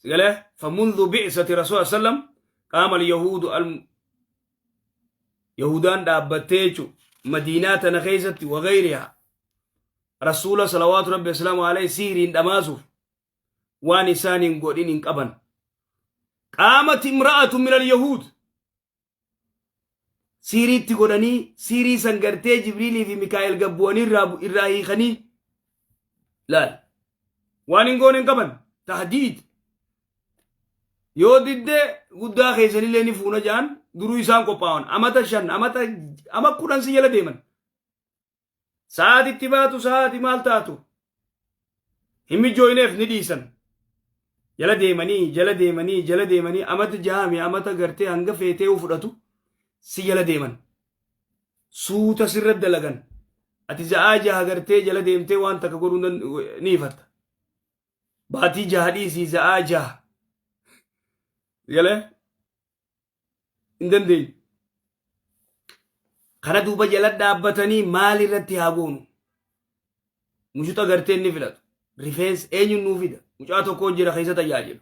Sigalee famundu bi'sati rasuula sallam qaama al-yahuudu al Yahudaan dhaabbattee jechuudha. Madiinaa tana keessatti wagayrihaa rasuula salawaatu rabbi wasalaamu alayhi sihriin dhamaasuuf waan isaan hin godhin hin qaban. Qaamat imra'atu min al-yahuud siiriitti godhanii siirii san gartee Jibriilii fi Mikaa'el gabbu'anii irraa hiikanii laal waan hin goone hin qaban tahdiid yoo didde guddaa keessanillee ni fuuna ja'an duruu isaan qophaawan amata 5 amata ama 10 si jala deeman Sa'aatitti baatu sa'aati maal taatu hin mijooyneef ni dhiisan. Jala deemanii jala deemanii jala deemanii amata jaami amata gartee hanga feetee fudhatu si jala deeman. Suuta sirra dalagan. Ati za'aa jaha gartee jala deemtee waan takka godhuu ni ifatta. Baatii jaha dhiisii za'aa jaha. Galee? Hin dandeenyu. Kana duuba jala dhaabbatanii maal irratti haa goonu? Mushuxa gartee inni filatu. Rifeensa eenyuun nuu fida? Mucaa tokko jira keessa tajaajilu.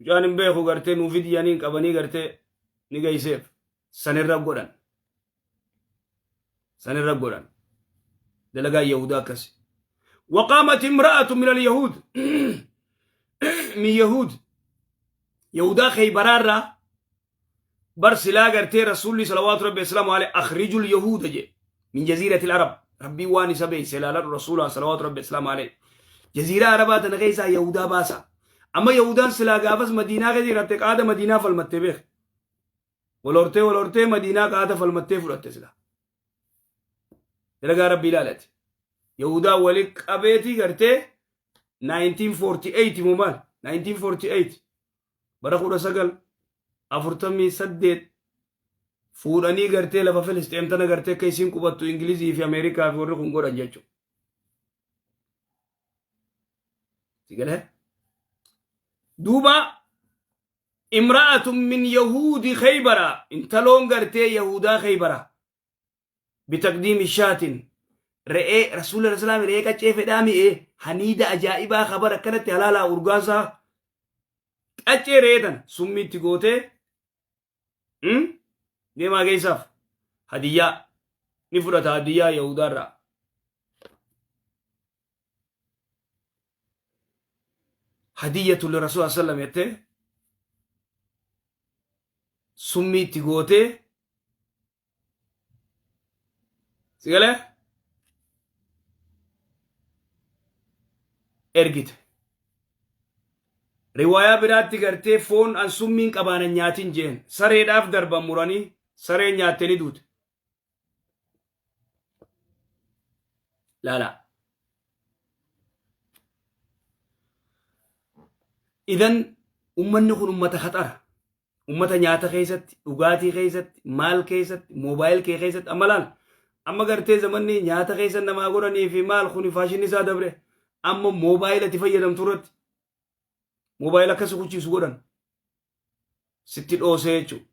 Mucaan hin beeku gartee nuu fidi jedhanii qabanii gartee ni geesseef. Sanirra godhan. Sanirra godhan. Dalagaa Yahudaa akkasi. وقامت امرأة من اليهود من يهود يهودا خيبرارا بر سلا غرتي رسولي صلوات ربي وسلامه عليه أخرجوا اليهود جي من جزيرة العرب ربي واني سبي سلالة الرسول صلوات ربي وسلامه عليه جزيرة عربات نغيسا يهودا باسا أما يهودان سلا غافز مدينة غير قادة مدينة فالمتبخ Wal hortee wal hortee Madiinaa qaata falmattee fudhatte sila. Dalagaa Rabbii ilaalati. Yahudaa wali qabeetii gartee 1948 moo maal? 1948 bara 1948 fuudhanii gartee lafa Filisxeem tana gartee akka isiin qubattu Ingilizii fi Ameerikaa fi warri kun godhan jechuudha. Si galee? Duuba Imra'atun min yahuudi khaybara intaloon gartee yahuudaa khaybara bitaqdiimi shaatin re'ee rasuulli alayhi salaam re'ee qaccee fedhaa mi'ee haniida ajaa'ibaa kabar akkanatti halaalaa urgaasaa qaccee re'ee tana summiitti gootee deemaa geessaaf hadiyyaa ni fudhata hadiyyaa yahudaarraa. Hadiyyatu li rasuul sallam jettee summii itti gootee si galee ergite. Riwaayaa biraatti gartee foon an summiin qabaanan nyaatin jeen sareedhaaf darban muranii sareen nyaatte ni duute. Laala. Idan ummanni kun ummata khaxara. Ummata nyaata keessatti, dhugaatii keessatti, maal keessatti, moobaayil kee keessatti amma laal. Amma gartee zamanni nyaata keessa namaa godhanii fi maal kuni faashinni isaa dabre. Amma moobaayila itti fayyadamtu irratti moobaayila akka si kuchiisu godhan. Sitti dhoosee jechuudha.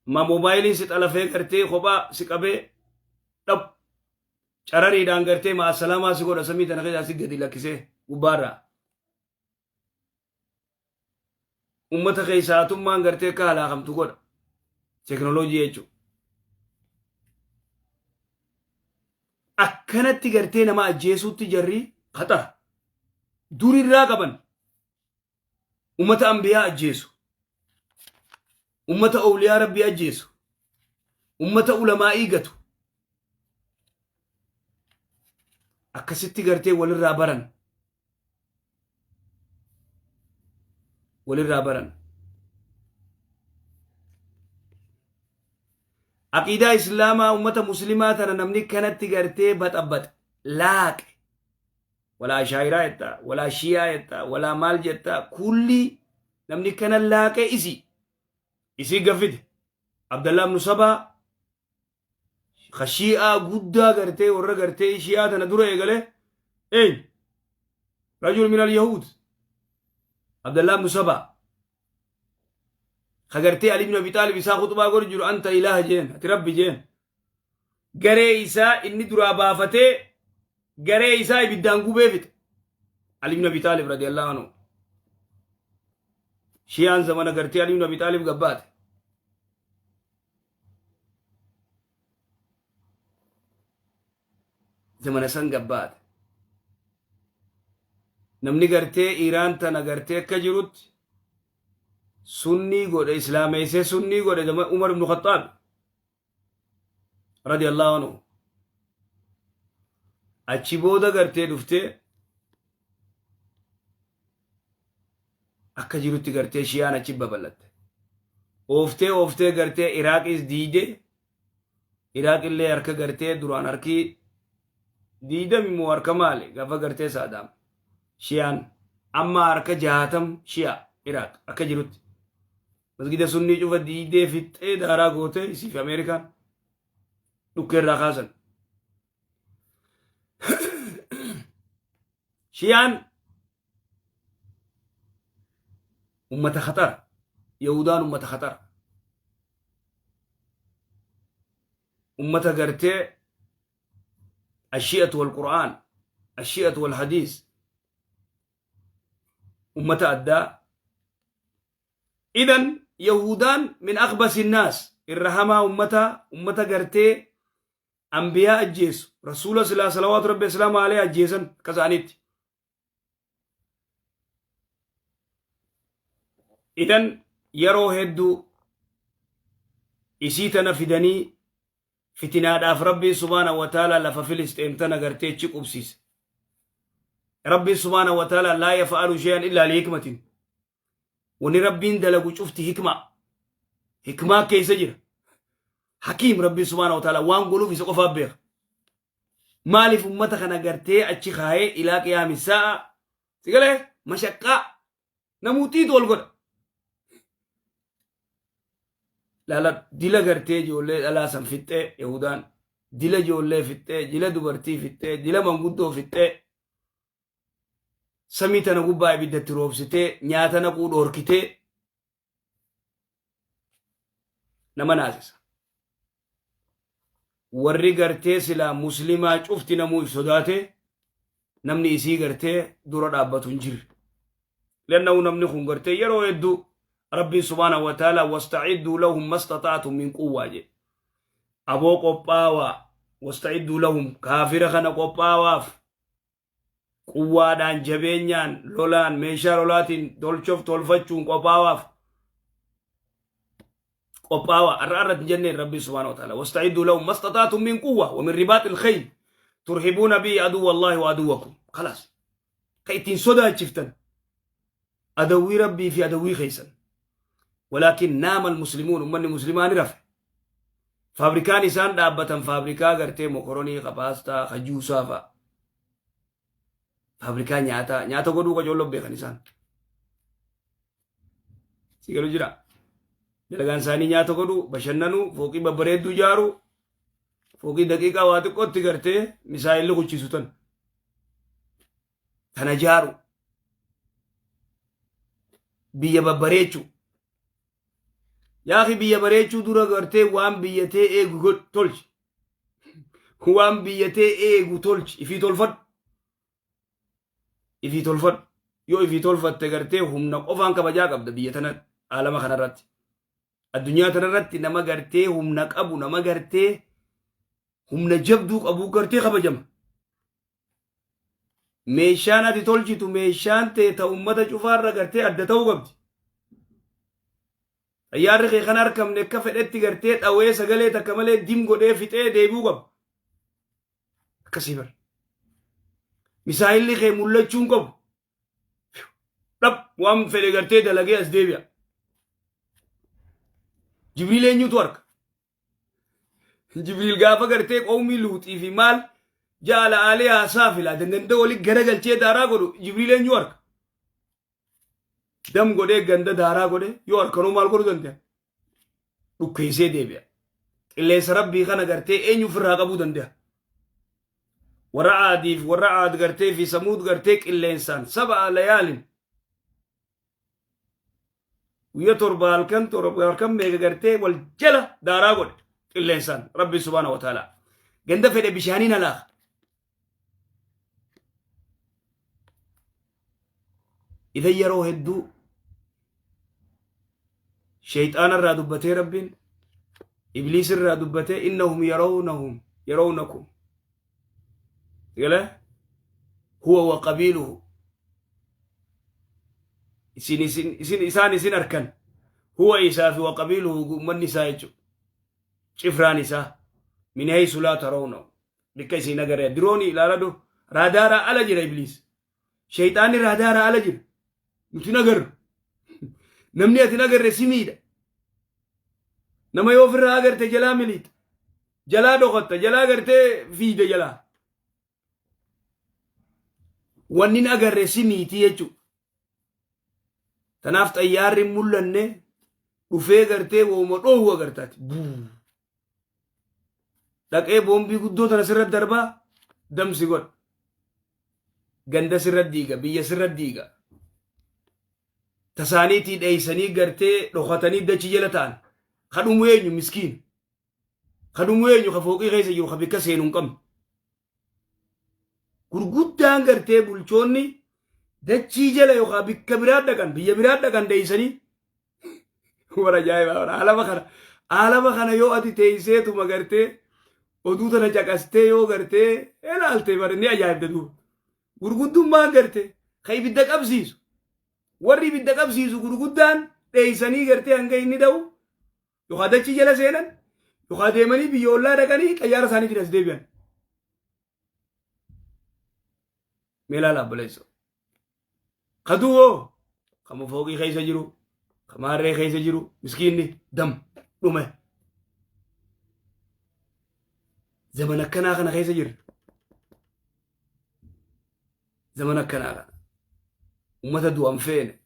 Ma moobaayiliin si xalafee gartee kophaa si qabee dhab carariidhaan gartee ma assalaamaa si godha samii tana keessaa si gadi lakkisee gubbaarraa. Uummata keessaa hatummaan gartee akka halaakamtu godha. Teknooloojii jechuudha. Akkanatti gartee nama ajjeesuutti jarri khaxara. Durirraa qaban. Ummata anbiyaa ajjeesu. Ummata awliyaa rabbii ajjeesu. Ummata ulamaa'ii gatu. Akkasitti gartee walirraa baran. Walirraa baran. Aqiidaa Islaamaa ummata muslimaa tana namni kanatti gartee baxabbaxe laaqe. Walaa ashaayiraa jetta, walaa shiyaa jetta, walaa maal jetta, kullii namni kana laaqee isii. Isii gaffite. Abdallaa ibnu Sabaa ka shii'aa guddaa gartee warra gartee shii'aa tana dura eegale eenyu? Rajul min al-Yahuud. Abdallaa ibnu Sabaa. Ka gartee Ali ibn Abi Xaalib isaa khuxbaa godhu jiru anta ilaaha jeen ati rabbi jeen. Garee isaa inni duraa baafatee Garee isaa ibiddaan gubee fixe. Ali ibn Abi Taalib radiyallahu anhu. Shiyaan zamana gartee Ali ibn Abi Taalib gabbaate. Zamana san gabbaate. Namni gartee Iraan tana gartee akka jirutti sunnii godhe, islaameessee sunnii godhe, Umar ibn Khattaab radiyallahu anhu. Achi booda gartee dhuftee akka jirutti gartee Shiyaan achi babal'atte. Ooftee ooftee gartee Iraaqis diide. Iraaqillee harka gartee duraan harki diidami moo harka maali gaafa gartee Saadaam. Shiyaan amma harka 60 Shiyaa Iraaq akka jirutti. Masgida sunnii cufa diidee fixxee daaraa gootee isii fi Ameerikaan dhukkee irraa kaasan. Shiyaan ummata khatar, Yahudaan ummata khatar. Ummata gartee ashi'atu wal Qur'aan, ashi'atu wal hadiis, ummata addaa. Idan Yahudaan min akhbasi naas, irra hamaa ummata, ummata gartee anbiyaa ajjeesu, rasuula silaa salawaatu rabbi islaamu alayhi ajjeesan akka isaaniitti. Idan yeroo hedduu isii tana fidanii fitinaadhaaf Rabbiin subhaanahu wa ta'ala lafa Filisxeem tana gartee achi qubsiise. Rabbiin subhaanahu wa ta'ala laa yafa'alu shay'an illaa lihikmatin. Wani Rabbiin dalagu cufti hikmaa. Hikmaa keessa jira. Hakiim Rabbiin subhaanahu wa ta'ala waan godhuuf isa qofaaf beeka. Maaliif ummata kana gartee achi kaayee ilaa qiyaami sa'a si galee mashaqqaa namuutiitu ol godha. Laala dila gartee ijoollee dhalaa san fixxee Yahudaan dila ijoollee fixxee, dila dubartii fixxee, dila manguddoo fixxee, samii tana gubbaa ibiddatti roobsitee, nyaata naquu dhoorkitee nama naasisa. Warri gartee silaa muslimaa cufti namuu if sodaate, namni isii gartee dura dhaabbatu hin jirre. Lannahu namni kun gartee yeroo hedduu Rabbiin subhaanahu wa ta'ala wasta'idduu lahum mastata'tum min quwwaa jedhe. Aboo qophaawaa, wasta'idduu lahum, kaafira kana qophaawaaf quwwaadhaan, jabeenyaan, lolaan, meeshaa lolaatiin tolchuuf tolfachuun qophaawaaf qophaawa. Har'a irratti hin jenneen Rabbiin subhaanahu wa ta'ala wasta'idduu lahum mastata'tum min quwwa wa min ribaaxil khayl turhibuuna bihi aduwwa Allahi wa aduwwakum. Khalaas, ka ittiin sodaachiftan adawwii Rabbii fi adawwii keessan. Walaakin naama almuslimuun, ummanni muslimaa ni rafe. Faabrikaan isaan dhaabbatan faabrikaa gartee mokoronii, ka paastaa, ka juusaa fa'a. Faabrikaa nyaataa, nyaata godhuu qacolloo beekan isaan. Si galu jira. Dalagaan isaanii nyaata godhuu, bashannanuu, fooqii babbareedduu ijaaruu, fooqii daqiiqaa waa xiqqootti gartee misaa'illi kuchiisu tan. Tana ijaaru. Biyya babbareechuu. Yaaqi biyya bareechuu dura gartee waan biyyatee eegu tolchi. Waan biyyatee eegu tolchi. Ifii tolfadhu. Ifii tolfadhu. Yoo ifii tolfatte gartee humna qofaan kabajaa qabda biyya tana aalama kanarratti. Addunyaa tanarratti nama gartee humna qabu, nama gartee humna jabduu qabu gartee kabajama. Meeshaan ati tolchitu, meeshaan tee ta ummata cufaarra gartee adda ta'uu qabdi. Xayyaarri kee kan harkamne akka fedhetti gartee dhawee sagalee takka malee dim godhee fixee deebi'uu qaba. Akkasii bara. Misaayilli kee mul'achuu hin qabu. Dhab waan fedhe gartee dalagee as deebi'a. Jibriil eenyutu harka? Jibriil gaafa gartee qawmii Luuxii fi maal jaala aaliyaa saafilaa ganda wali garagalchee daaraa godhu, Jibriil eenyu harka? Dam godhee ganda daaraa godhe yoo harkanuu maal godhuu danda'a? Dhukkeessee deebi'a. Qilleensa Rabbii kana gartee eenyu ofirraa qabuu danda'a? Warra Aadiif, warra Aad gartee fi Samuud gartee qilleensaan saba layaalin guyya 7 halkan 7 halkan meeqa gartee wal jala daaraa godhe qilleensaan Rabbi subhaanahu wa ta'ala. Ganda fedhe bishaaniin halaaka. Idan yeroo hedduu sheyxaana irraa dubbatee Rabbiin Ibliis irraa dubbatee innahum yarawnahum yarawnakum gala huwa wa qabiiluhu isin isin isin isaan isin arkan huwa isaa fi wa qabiiluhu ummanni isaa jechuudha cifraan isaa min haysu laa tarawnahu bikka isin agarre dirooni ilaaladhu raadaaraa ala jira Ibliis. Sheyxaanni raadaaraa ala jira. Nuti hin agarru. Namni ati hin agarre si miidha. Nama yoo ofirraa agarte jalaa miliita. Jalaa dhokatta, jalaa agartee fiida jalaa. Wanni hin agarre si miiti jechuudha. Tanaaf xayyaarri hin mul'anne dhufee gartee wooma dhoowwu agartaati. Buu. Dhaqee boombii guddoo tana sirra darbaa damsi godha. Ganda sirra diiga, biyya sirra diiga. Tasaaniitii dheeysanii gartee dhokatanii dachi jala ta'an. Ka dhumu eenyu miskiin. Ka dhumu eenyu ka fooqii keessa jiru ka bikka seenu hin qabne. Gurguddaan gartee bulchoonni dachii jala yookaan bikka biraa dhaqan biyya biraa dhaqan dheeysanii War ajaa'ibaa bara alama kana alama kana yoo ati teeyseetuma gartee oduu tana caqastee yoo gartee ilaalte bara ni ajaa'ibda duuba. Gurguddummaan garte ka ibidda qabsiisu warri ibidda qabsiisu gurguddaan dheeysanii gartee hanga inni da'u yookaan dachii jala seenan yookaan deemanii biyya ollaa dhaqanii xayyaara isaaniitiin as deebi'an. Mee ilaala obboleessoo. Kaduu hoo kama fooqii keessa jiru kama harree keessa jiru miskiinni dam dhume. Zaman akkanaa kana keessa jirra. Zaman akkanaa kana. Uummata du'an feene.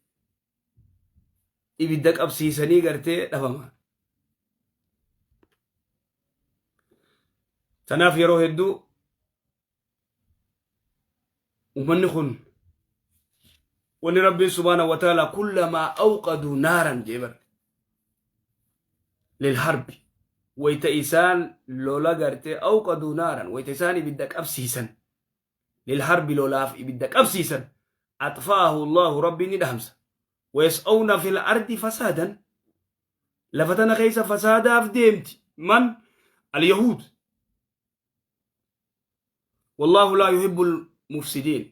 Ibidda qabsiisanii gartee dhabama. Tanaaf yeroo hedduu ummanni kun wanni Rabbiin subhaanahu wa ta'ala kullamaa awqaduu naaran jee bar lilharbi wayta isaan lola gartee awqaduu naaran wayta isaan ibidda qabsiisan lilharbi lolaaf ibidda qabsiisan axfa'ahu Allahu Rabbiin ni dhaamsa wayas'awna fil ardi fasaadan lafa tana keessa fasaadaaf deemti man alyahuud Wallaahu laa yuhibbul mufsidiin.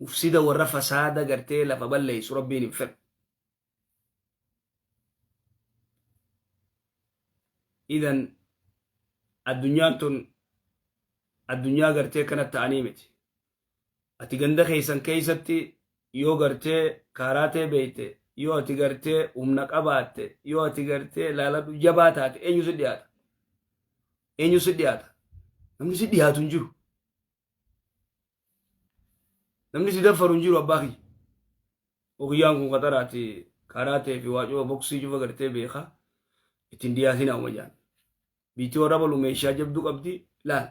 Mufsida warra fasaada gartee lafa balleessu Rabbiin hin fedhu. Idan addunyaan tun addunyaa gartee kana ta'anii miti. Ati ganda keessan keessatti yoo gartee kaaraatee beekte, yoo ati gartee humna qabaatte, yoo ati gartee laaladhu jabaa taate eenyu si dhiyaata? Eenyu si dhiyaata? Namni si dhiyaatu hin jiru. Namni si daffaru hin jiru abbaa kiyya. Ogiyyaan kun qaxaraati kaaraatee fi waa cufa boksii cufa gartee beeka ittiin dhiyaatin hauma jaan. Biitii warra balu meeshaa jabduu qabdi laal.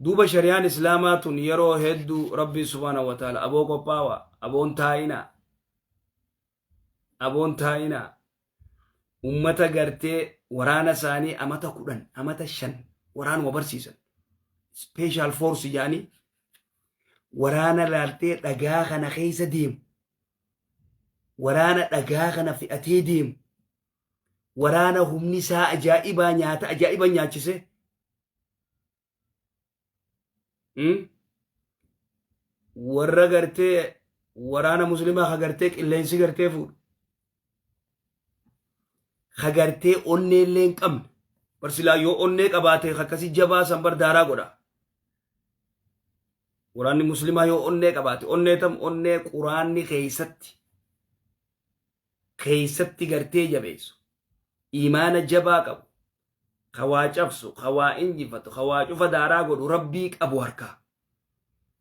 Duuba shari'aan islaamaa tun yeroo hedduu Rabbiin subhaanahu wa ta'ala aboo qophaawa aboon taa'inaa aboon taa'inaa ummata gartee waraana isaanii amata 10 amata 5 waraanuma barsiisan special force jedhanii waraana laaltee dhagaa kana keessa deemu waraana dhagaa kana fe'atee deemu waraana humni isaa ajaa'ibaa nyaata ajaa'iba nyaachise Warra gartee waraana muslimaa ka gartee qilleensi gartee fuudhu ka gartee onnee illee hin qabne bar silaa yoo onnee qabaate akkasii jabaa san bar daaraa godha. Waraanni muslimaa yoo onnee qabaate onnee tam onnee quraanni keessatti keessatti gartee jabeessu imaana jabaa qabu ka waa cabsu ka waa injifatu ka waa cufa daaraa godhu rabbii qabu harkaa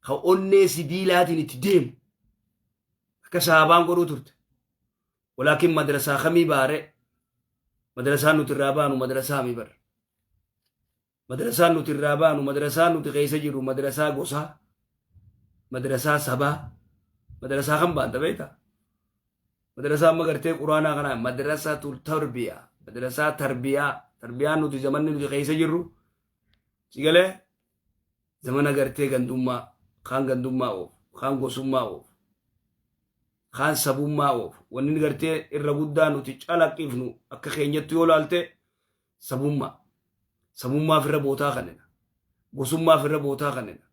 ka onnee sibiilaatiin itti deemu akka sahabaan godhuu turte. Walaakin madrasaa kamii baare? Madrasaan nuti irraa baanu madrasaa mi bar? Madrasaan nuti irraa baanu, madrasaan nuti keessa jirru madrasaa gosaa, madrasaa sabaa, madrasaa kan baanta beektaa? Madrasaa amma gartee quraanaa kanaa madrasatul tarbiyaa, madrasaa tarbiyaa Tarbiyaan nuti zamanni nuti keessa jirru si galee zamana gartee gandummaa, kaan gandummaa oofu, kaan gosummaa oofu, kaan sabummaa oofu. Wanni gartee irra guddaa nuti calaqqifnu akka keenyatti yoo laalte sabummaa. Sabummaaf irra bootaa kannina. Gosummaaf irra bootaa kannina.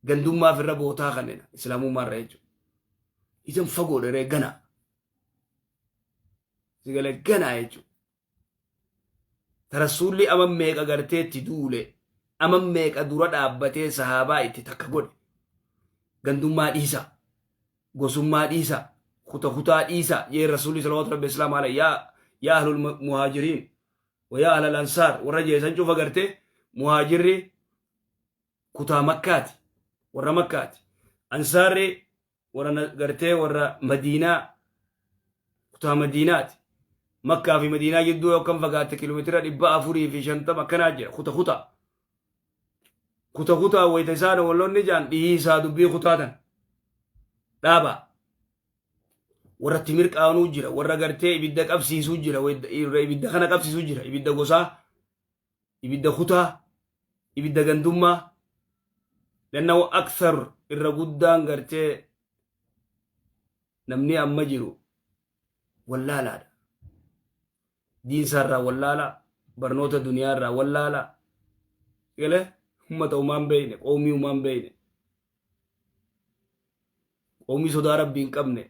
Gandummaaf irra bootaa kannina. Islaamummaa irra jechuudha. Isan fagoo dheree ganaa. Si galee ganaa jechuudha. Tarasuulli ama meeqa gartee itti duule, ama meeqa dura dhaabbatee sahaabaa itti takka godhe. Gandummaa dhiisaa, gosummaa dhiisaa, kuta kutaa dhiisaa jee Rasuulli salawaatu rabbi islaam alayhi yaa yaa ahlul muhaajiriin wa yaa ahlal ansaar warra jeesan cufa gartee muhaajirri kutaa Makkaati, warra Makkaati, ansaarri warra gartee warra Madiinaa, kutaa Madiinaati. Makkaa fi Madiinaa jidduu yoo akkam fagaatte kiiloomeetira 450 akkanaa jira. Kuta kutaa. Kuta kutaa wayita isaan walloonni jaan dhiisaa dubbii kutaa tan. Dhaabaa. Warra itti mirqaanuu jira. Warra gartee ibidda qabsiisuu jira. Warra ibidda kana qabsiisuu jira. Ibidda gosaa. Ibidda kutaa. Ibidda gandummaa. Lannahu akthar irra guddaan gartee namni amma jiru wallaalaadha. Diinsaa irraa wallaala, barnoota duniyaa irraa wallaala. Galee ummata umaan beeyne, qoomii umaan beeyne. Qoomii sodaa rabbii hin qabne,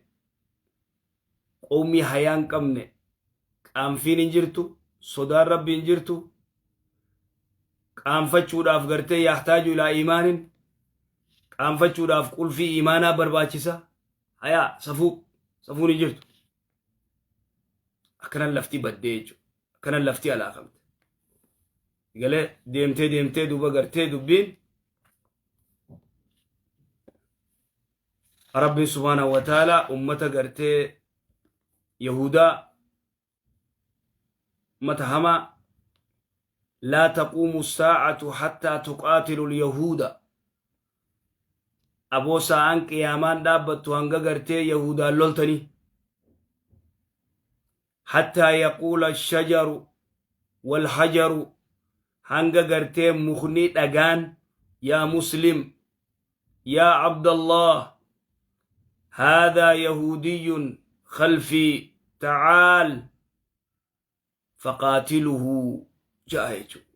qoomii hayaa hin qabne, qaanfiin hin jirtu, sodaan rabbii hin jirtu. Qaanfachuudhaaf gartee yahtaaju ilaa iimaanin, qaanfachuudhaaf qulfii iimaanaa barbaachisa. Hayaa safuu, safuun hin jirtu. Akkanan lafti baddee jechuudha. Akkanan lafti alaakamte. Galee deemtee deemtee duuba gartee dubbiin Rabbiin subhaanahu wa ta'ala ummata gartee Yahudaa, ummata hamaa, laa taquumu saa'atu hattaa tuqaatilu yahuuda. Aboo, saa'aan qiyaamaan dhaabbattu hanga gartee Yahudaan loltanii. Hattaa yaquula shajaru walhajaru, hanga gartee mukni, dhagaan, yaa Muslim, yaa Abdallah, haadhaa yahuudiyyun khalfii, ta'aal faqaatiluhu ja'a jechuudha.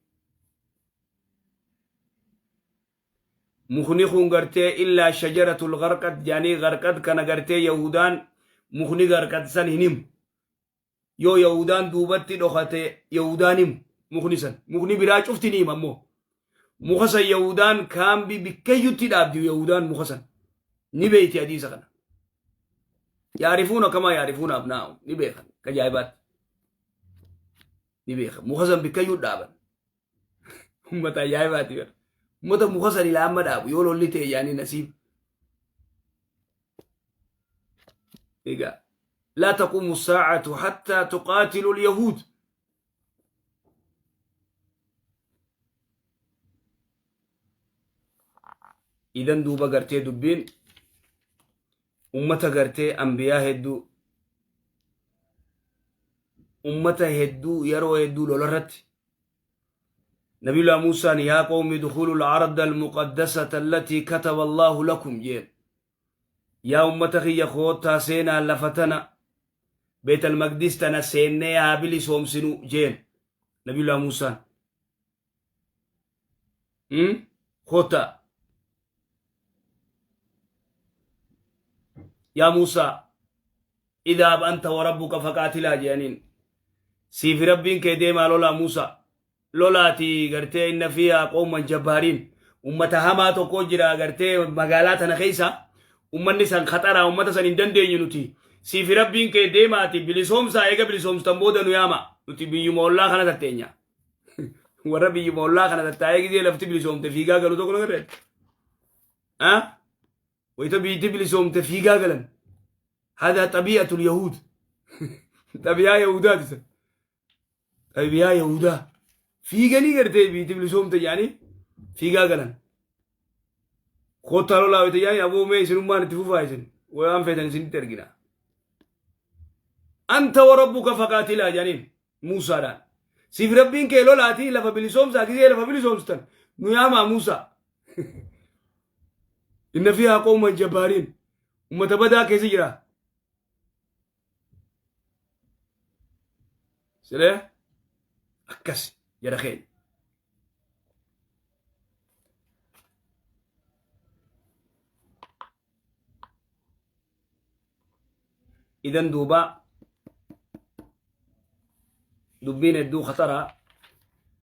Mukni kun gartee illaa shajaratul garqad jedhanii, garqad kana gartee Yahudaan mukni garqad san hin himu. Yoo Yahudaan duubatti dhokate Yahudaan himu mukni san. Mukni biraa cufti ni hima ammoo. Muka san Yahudaan kaambii bikkayyutti dhaabdi. Yahudaan muka san ni beeyti hadiisa kana. Yaarifuuna kamaa yaarifuuna abnaa'u, ni beekan ajaa'ibaatti. Ni beekan, muka san bikkayyuu dhaaban. Ummata ajaa'ibaati bara. Ummata muka san ilaa amma dhaabu yoo lolli ta'e yaanii nasiib. Egaa laa taquumu saa'atu hattaa tuqaatilu al-yahuud. Idan duuba gartee dubbiin ummata gartee ambiyaa hedduu, ummata hedduu yeroo hedduu lolarratti Nabiyullah Muusaan yaa qawmi dukhulu al-arda al-muqaddasata allatii kataba Allahu lakum jeen. Yaa ummata kiyya, koottaa seenaa lafa tana, Beet al-Maqdis tana seennee haa bilisoomsinu jeen Nabiyullah Muusaan. Koottaa. Yaa Muusaa, idhaab anta wa rabbuka faqaatilaa jedhaniin. Siifi rabbiin kee deemaa lolaa Muusaa. Lolaati gartee inna fiihaa qawman jabbaariin. Ummata hamaa tokko jira gartee magaalaa tana keessa. Ummanni san khaxaraa, ummata san hin dandeenyu nuti. Siifi rabbiin kee deemaati bilisoomsaa, eega bilisoomstan booda nu yaama. Nuti biyyuma ollaa kana tatteenya. Warra biyyuma ollaa kana tattaa'ee gizee lafti bilisoomte fiigaa galu tokko nagarree. Ah? Wayita biyyatti bilisoomte fiigaa galan. Hadaa xabii'atul yahuud. Xabi'aa Yahudaati san. Xabi'aa Yahudaa. Fiiganii gartee biyyatti bilisoomte jedhanii fiigaa galan. Kottaa lolaa wayita jedhanii, aboo mee isinummaan itti fufaa, isin waan feetan isinitti ergina. Anta wa rabbuka faqaatilaa jedhaniin Muusaadhaan. Siif rabbiin kee lolaatii lafa bilisoomsaa gisee lafa bilisoomsitan nu yaamaa Muusaa. Inna fiihaa qawman jabbaariin ummata badaa keessa jira. Silee akkas jara keenya. Idan duuba dubbiin hedduu khataraa.